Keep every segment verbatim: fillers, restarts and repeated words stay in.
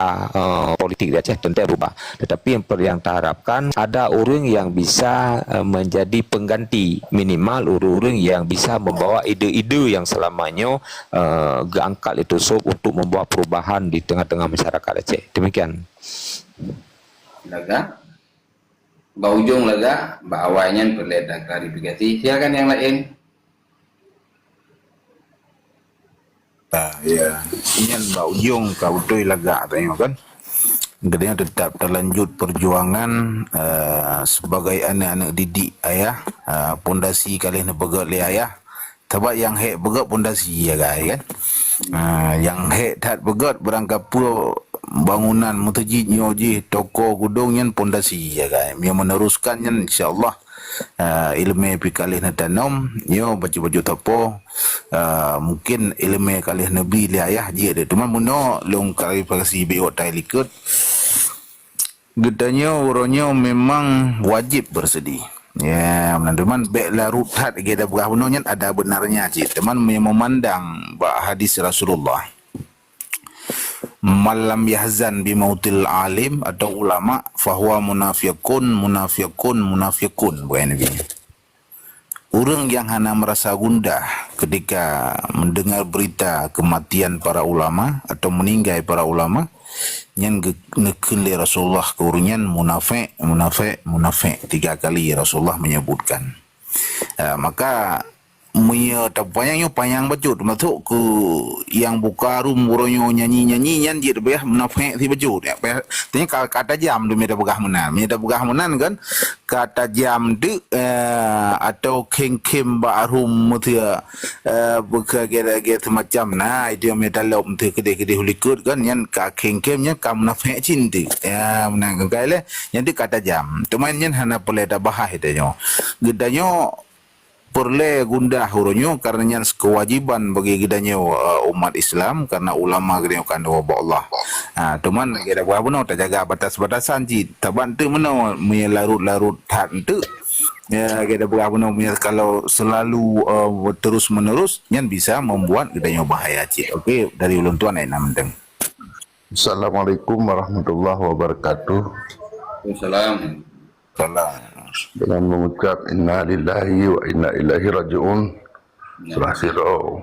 eh, politik di Aceh tentu berubah. Tetapi yang per-, yang taharapkan ada orang yang bisa, eh, menjadi pengganti, minimal orang-orang yang bisa membawa ide-ide yang selamanya, eh, geangkat lé Tusob untuk membawa perubahan di tengah-tengah masyarakat Aceh. Demikian. Lagak. Bak ujong lagak, bak awai nyan peureulée taklarifikasi. Silakan yang lain. Ah, ya. Nyan bak ujong ka beutôi lagak tanyoe kan. Geutanyoe teutap talanjut peujuangan, eh, sebagai aneuk-aneuk didik ayah, eh, pondasi ka lheueh neupeugét lé ayah. Sabab nyang hék peugét pondasi ya gai kan. Ah, nyang hék that peugét barangkapeue bangunan meuseujid nyoe jih, toko gudong nyan pondasi ya gai. Meunyoe meneruskan nyan insya-Allah, ah, ileumé pih ka lheueh neutanom, nyoe bacut-bacut sapo, ah, mungkin ileumé ka lheueh neubi lé ayah jih deh. Teuma meunoe lôn klarifikasi bak iwak tai likot. Geutanyoe uroe nyoe memang wajéb beuseudih. Ya, meunan teuma bék larot that lagée tapeugah bunoe nyan ada beunarnya cit. Teuma meumandang bak hadis Rasulullah, "Man lam yahzan bi mautil alim atau ulama, fahuwa munafiqun, munafiqun, munafiqun," bukai Nabi. Ureuëng nyang hana meurasa gundah keutika meudeungoe beurita keumatian para ulama atau meuninggai para ulama, nyan geu-, neukheun lé Rasulullah keu ureuëng nyan munafék, munafék, munafék. Tiga kali Rasulullah meunyeubutkan. Ah, maka, meunyoe tapanyang nyoe panyang bacut, masôk keu nyang buka rum uroe nyoe nyanyi-nyanyi nyan jeuet payah munafék si bacut. Ya, payah, artinya ka, ka tajam tu meunyoe tapeugah meunan. Meunyoe tapeugah meunan kan, ka tajam teuk, eh, atau khém-khém bak arum meuteue, eh, beuka gét-gét seumacam na, itu nyang mita lom teuh keudeh-keudeh likot kan, nyan ka khém-khém nyan ka munafék cit teuh. Ya, meunan kan kai leh, nyan teuh ka tajam. Teuma nyan hana peureulée tabahas tanyoe. Geutanyoe peureulée gundah uroe nyoe karena nyan kewajiban bagi geutanyoe, eh, umat Islam karena ulama geutanyoe kan dua Allah. Ha, teuma lagée dak bunoe tajaga batas-batasan cit. Taban teuk meunoe meunyoe larot-larot that teuk. Ya, kita peugah bunoe punya kalau selalu, eh, terus menerus, nyan bisa membuat geutanyoe bahaya cit. Okey, dari ulôn tuan ai na mantong. Assalamualaikum warahmatullahi wabarakatuh. Waalaikumsalam. Salam. Dengan mengucap inna lillahi wa inna ilaihi rajiun. Ya. Setelah sidroe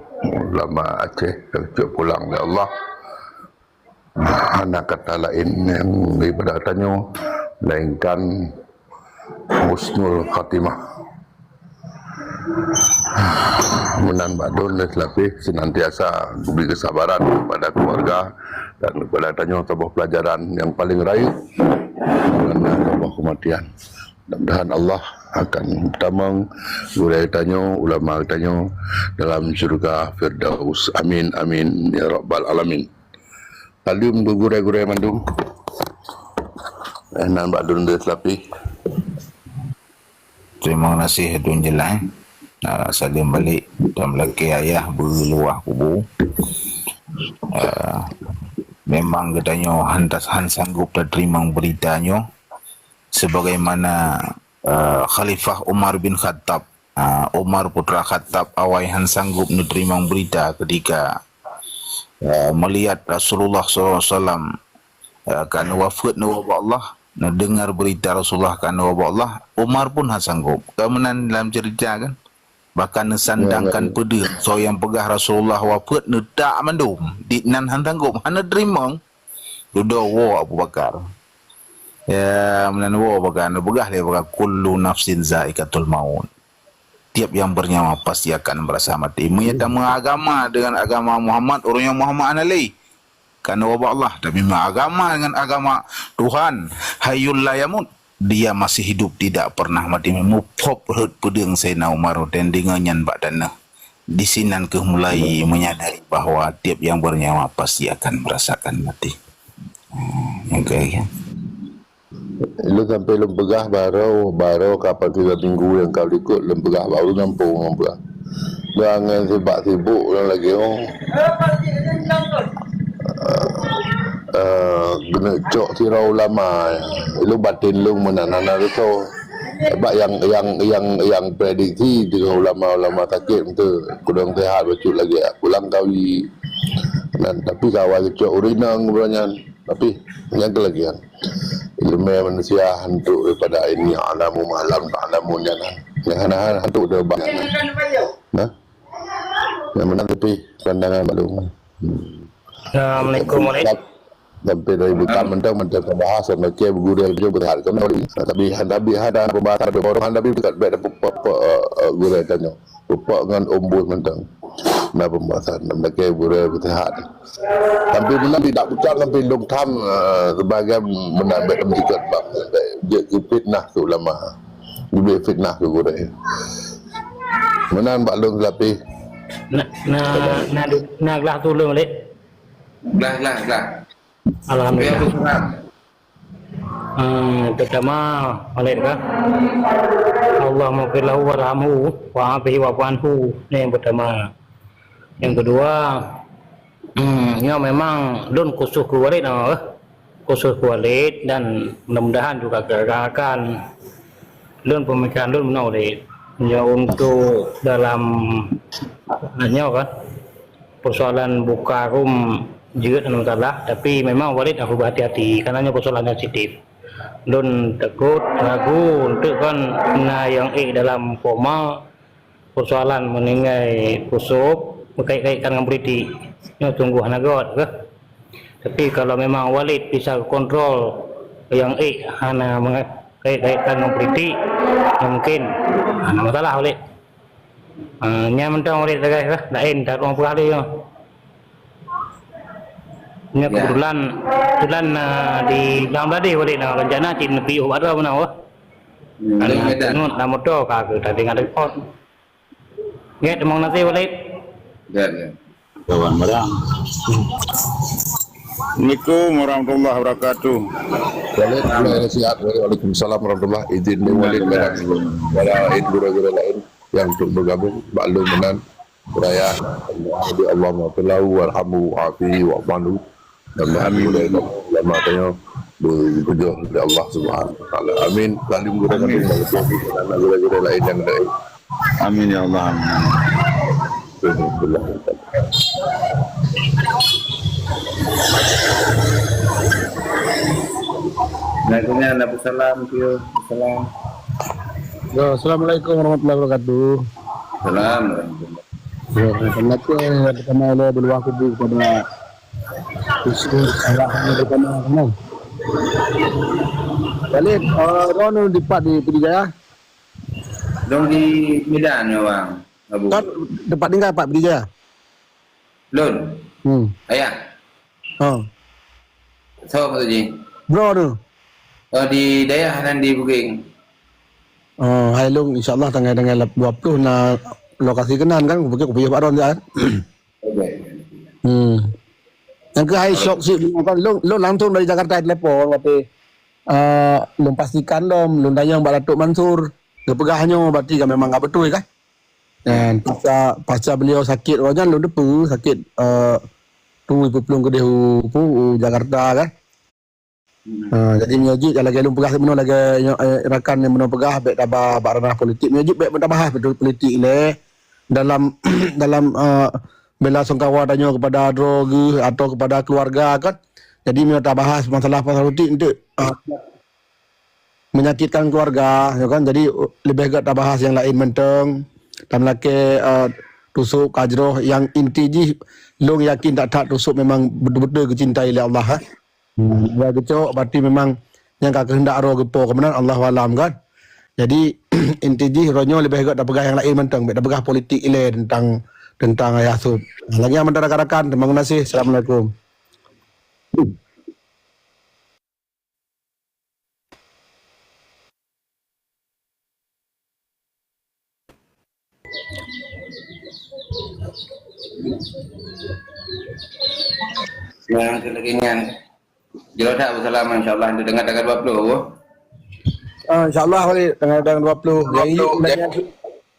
ulama Aceh yang cuba pulang oleh Allah. Hana kata laén nyang daripada tanyoe, melainkan husnul khatimah. Meunan bak lôn lé seulapeh senantiasa geubri kesabaran kepada keluarga dan kepada tanyoe saboh pelajaran yang paling rayeuk, karena saboh kematian. Mudah-mudahan Allah akan tamong gurée tanyoe, ulama tanyoe dalam syurga Firdaus. Amin, amin, ya rabbal alamin. Saleuem keu gurée-gurée mandum. Eh, nan bak lôn deuh seulapeh. Terima kasih Tun Jelai. Ah, saleuem balek Tuan Meulakée Ayah beuleubah kubu. Ah, memang geutanyoe han tas-, han sanggup tateurimong beurita nyoe sebagaimana, ah, Khalifah Umar bin Khattab. Ah, Umar putra Khattab awai han sanggup neuteurimong beurita ketika, ah, meulihat Rasulullah sallallahu alaihi wasallam, ah, ka neuwafeuet neuwoe bak Allah, neudeungar beurita Rasulullah ka neuwoe bak Allah, Umar pun han sanggup. Ka meunan lam ceurita kan? Bahkan neusandangkan peudeueng, soe nyang peugah Rasulullah wafeuet neutak mandum, di nan han sanggup, hana teurimong. Dudoe woe Abu Bakar. Ya, meunan woe Abu Bakar, neupeugah lé Abu Bakar, "Kullu nafsin zaikatul maut." Tiap yang bernyawa pasti akan merasa mati. Meunyoe tameugah agama dengan agama Muhammad, ureuëng nyang Muhammad hana lé. Ka neuwoe bak Allah, tapi meugah agama dengan agama Tuhan, hayyul la yamut, Dia masih hidup, tidak pernah mati. Muphop rhot peudeueng Saidina Umar watée deungoe nyan bak tanoh. Disinan kheueh mulai menyadari bahwa tiap yang bernyawa pasti akan merasakan mati. Hmm, okey. Lôn sampai lôn peugah baroe, baroe kapan tiga minggu nyang ka likot lôn peugah, baru nyampung lôn peugah. Lôn angén sibak sibuk lôn lagée, oh. Eh, keuneuk cok sidroe ulama. Lôn baten lôn meunan hana reusoe. Bak nyang, nyang, nyang, nyang prediksi deungon ulama-ulama sakét meuteue, kudong sehat bacut lagée pulang kawi. Nan, tapi kawa geucok ureuëng inong bunoe nyan. Tapi nyang keulagian, ileumèe manusia hantu daripada ini alamu malam tak alamu nyan. Nyang hana hantu dia banyak. Nah, yang mana tapi pandangan baru. Hmm. Assalamualaikum, Wali. Tapi dari bukan mentang mentang pembahasan macam gurèe je berhal kan. Tapi tapi ada pembahasan orang tapi dekat baik dapat gurèe tanya. Pupuk ngon umbus mantong. Na pembahasan, na pakai gurèe beuteuhat. Sampai meunan tidak bukan sampai lôn tham, eh, sebagai meunan bèk lôn jikot bak, bèk jeuet fitnah keu ulama. Jibeuet fitnah keu gurèe. Meunan bak lôn seulapih. Na, na, na, na glah tuleueng lé. Glah, glah, glah. Alhamdulillah. Oke, Abdul Salam. Ah, pertama, Walid kah? Allahumma fir lahu warhamhu wa'afihi wa'fu anhu. Ni yang pertama. Yang kedua, hmm, nyoe memang lôn khusus keu Walid nama, eh. Khusus keu Walid dan mudah-mudahan juga keu rakan-rakan. Lôn pemikiran lôn meunoe Walid. Ya untuk dalam nyoe kan. Persoalan buka room jeuet anu salah, tapi memang Walid harus berhati-hati, karena nyoe persoalan sensitif. Lôn takot, ragu, untuk kan na nyang ék dalam koma, persoalan meuninggai pusok, berkait-kaitkan dengan politik. Nyoe sungguh hana göt keuh. Tapi kalau memang Walid bisa kontrol nyang ék hana mengait-kaitkan dengan politik, ya mungkin hana masalah Walid. Ah, nyan mantong ureueng sagai lah, laén that ureueng peugah lé nyoe. Nyoe kebetulan, kebetulan, ah, di Blang Bladeh balik na rencana cit neupiyôh bak droe meunan, wah. Hmm, ada Medan. Tengok na moto ka ke tadi ngadep phon. Nggih, terima kasih balik. Ya, ya. Kawan barang. Assalamualaikum warahmatullahi wabarakatuh. Waalaikumsalam. Waalaikumsalam warahmatullahi. Izin dari Walid barang. Para guru-guru lain yang untuk bergabung, maklum meunan. Raya, Allahumma lahu warhamhu wa'afihi wa'fu anhu. Dan amin. Ulama tanyoe dipeujeuet oleh Allah Subhanahu wa Taala. Amin. Lalu guru kami, amin. Guru-guru lain yang lain. Amin ya Allah. Amin. Assalamualaikum. Ya, Assalamualaikum warahmatullahi wabarakatuh. Salam. Ya, assalamualaikum. Pertama, Allah berdoa kubu kepada Yusuf, Sarah, dan bersama, kan? Balik, eh, Ron dipat di Pidie Jaya? Dong di Medan, ya, Bang. Abu. Kan tempat tinggal Pak Pidie Jaya? Lon. Hmm. Ayah. Oh. Siapa maksud ji? Bro tu. Oh, di dayah nan di Bugeng. Oh, hai Long, insya-Allah tanggai-tanggai dua puluh na lokasi keunan kan, kupikir kupiyôh bak droeneuh kan. Oke. Hmm. Nyang keuh hai syok sit kan, Long, Long langsung dari Jakarta telepon, tapi, eh, Long pastikan lom, Long tanyong bak Datuk Mansur. Geupeugah nyoe berarti kan memang ka beutôi kan? Dan pasca, pasca beliau sakit awak nyan, Long teupeue sakit, eh, tu ipeuplong keudeh u, u, u Jakarta kan. Hmm. Ha, jadi meunyoe jeuet lagèe Long peugah meunoe lagèe nyoe, eh, rakan nyang meunoe peugah bèk tabah bak ranah politik. Meunyoe jeuet bèk tabahas beutôi politik ilèe dalam, dalam, eh, bela sungkawa tanyoe kepada droe geuh atau kepada keluarga kan. Jadi meunyoe tabahas masalah pasal politik enteuk, eh, menyakitkan keluarga, ya kan? Jadi leubeh gèt tabahas nyang laén mantong. Tam lakèe, eh, Tusok ka jroh nyang inti jih Long yakin that-that Tusok memang beutôi-beutôi geucintai lé Allah, eh. Hmm, ya geucok, berarti memang nyang ka keuheundak droe geupo keumeunang, Allahu alam kan. Jadi, inti jih uroe nyoe leubeh gèt tapeugah nyang laén mantong, bèk tapeugah politik ilèe teuntang, teuntang Ayah Sut. Lagèe nyan mantong rakan-rakan, terima kasih. Assalamualaikum. Nah, lagi nyan. Jroh that beusalaman, insya-Allah, untuk tanggai dua puluh. Ah, insya-Allah, balik tanggai dua puluh. Jadi,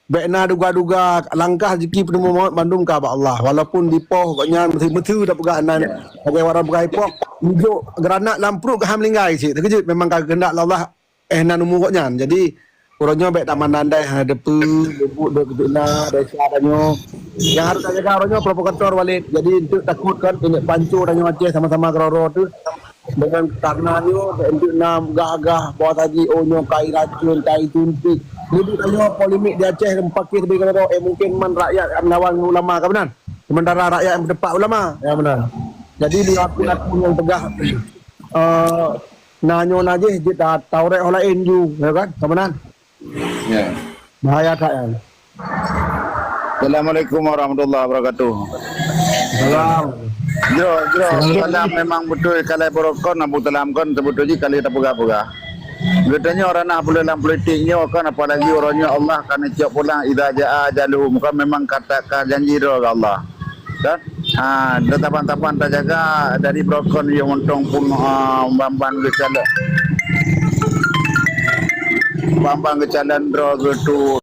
bèk na duga-duga langkah jiki peunemu mawöt bandum ka bak Allah. Walaupun dipoh gobnyan meuteue-meuteue tapeugah nan, ya, lagèe ureueng peugah ipoh, mijok granat lam pruet ka meuninggai cit. Teukeujot memang ka keuheundak Allah, eh, nan umu gobnyan. Jadi, uroe nyoe bèk tamandai hana teupeue, lubuk deuek keuteuna, desya tanyoe. Nyang harôh tajaga uroe nyoe provokator Walid. Jadi, enteuk takot kan, keuneuk panco tanyoe Aceh sama-sama keudroe-droe teuh. Dengan karena nyoe, bèk enteuk na gah-gah bahwa saji, oh, nyoe kai racun, kai suntik. Leubeh tanyoe polemik di Aceh, pakè leubeh keudroe, eh, mungkin man rakyat melawan ulama, ka meunan. Sementara rakyat nyang meuteumpat ulama, ya meunan. Jadi, di aku-aku nyang peugah, eh, na nyoe na jih, jeuet ta-, tauret ho laén ju, ya kan? Ka meunan. Ya. Bahaya that nyan. Assalamualaikum warahmatullahi wabarakatuh. Salam. Jroh, jroh, salam. Salam memang beutôi kalai barokon, Abu Salam kon, seubeutôi jih kalai tapeugah-peugah. Geutanyoe ranah peue lam politik nyoe kon, apalagi uroe nyoe Allah ka neucok pulang, idza jaa ajaluhum, kon memang ka ta-, ka janji droe Allah. Kan? Ha, dan taban-taban tajaga dari barokon nyang mantong pun, ha, ban-ban geucalon, ban-ban geucalon droe geutu-,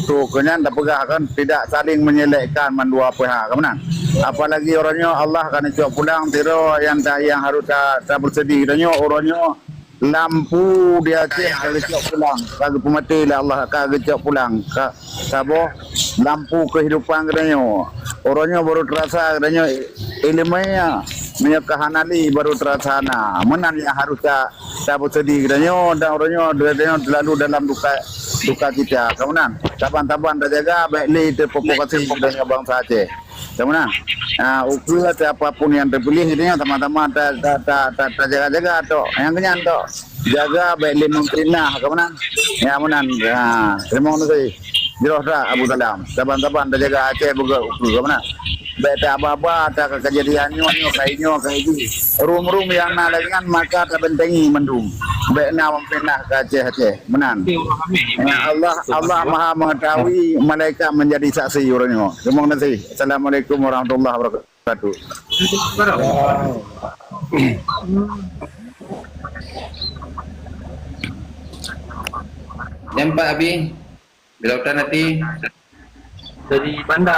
tu keu nyan tapeugah kan, tidak saling menyelektkan mandua pihak, ka meunan. Apalagi uroe nyoe Allah ka neucok pulang sidroe nyang ta-, nyang harôh ta-, tapeuseuti. Geutanyoe uroe nyoe lampu di Aceh ka geucok pulang, ka geupeumaté lé Allah, ka geucok pulang, ka saboh lampu keuhidupan geutanyoe. Uroe nyoe baru teurasa geutanyoe ileumèe, meunyoe ka hana lé baru teurasa na. Meunan nyang harôh ta-, tapeuseuti geutanyoe, dan uroe nyoe geutanyoe teulalu dalam duka, duka cita. Ka meunan, taban-taban tajaga, bèk lé teuprovokasi geutanyoe bansa Aceh. Ka meunan. Ah, ukeue siapa pun nyang teupiléh geutanyoe sama-sama ta-, ta-, ta-, ta-, tajaga-jaga tok. Nyang keunyan tok. Jaga bèk lé meufitnah, ka meunan. Ya meunan. Ha, teurimong kasih. Jroh that Abu Salam. Saban-saban tajaga Aceh beugöt ukeue, ka meunan. Bèk ta-, aba-aba ta-, ka keujadian nyoe, nyoe, kai nyoe, kai jih. Rum-rum nyang na lagèe nyan maka tabentengi mandum. Bèk na meufitnah keu Aceh, Aceh. Meunan. Ya, Allah, Allah Maha Mengetahui, malaikat menjadi saksi uroe nyoe. Teurimong kasih. Assalamualaikum warahmatullahi wabarakatuh. Nampak, Abi? Bila udah nanti. Dari Banda.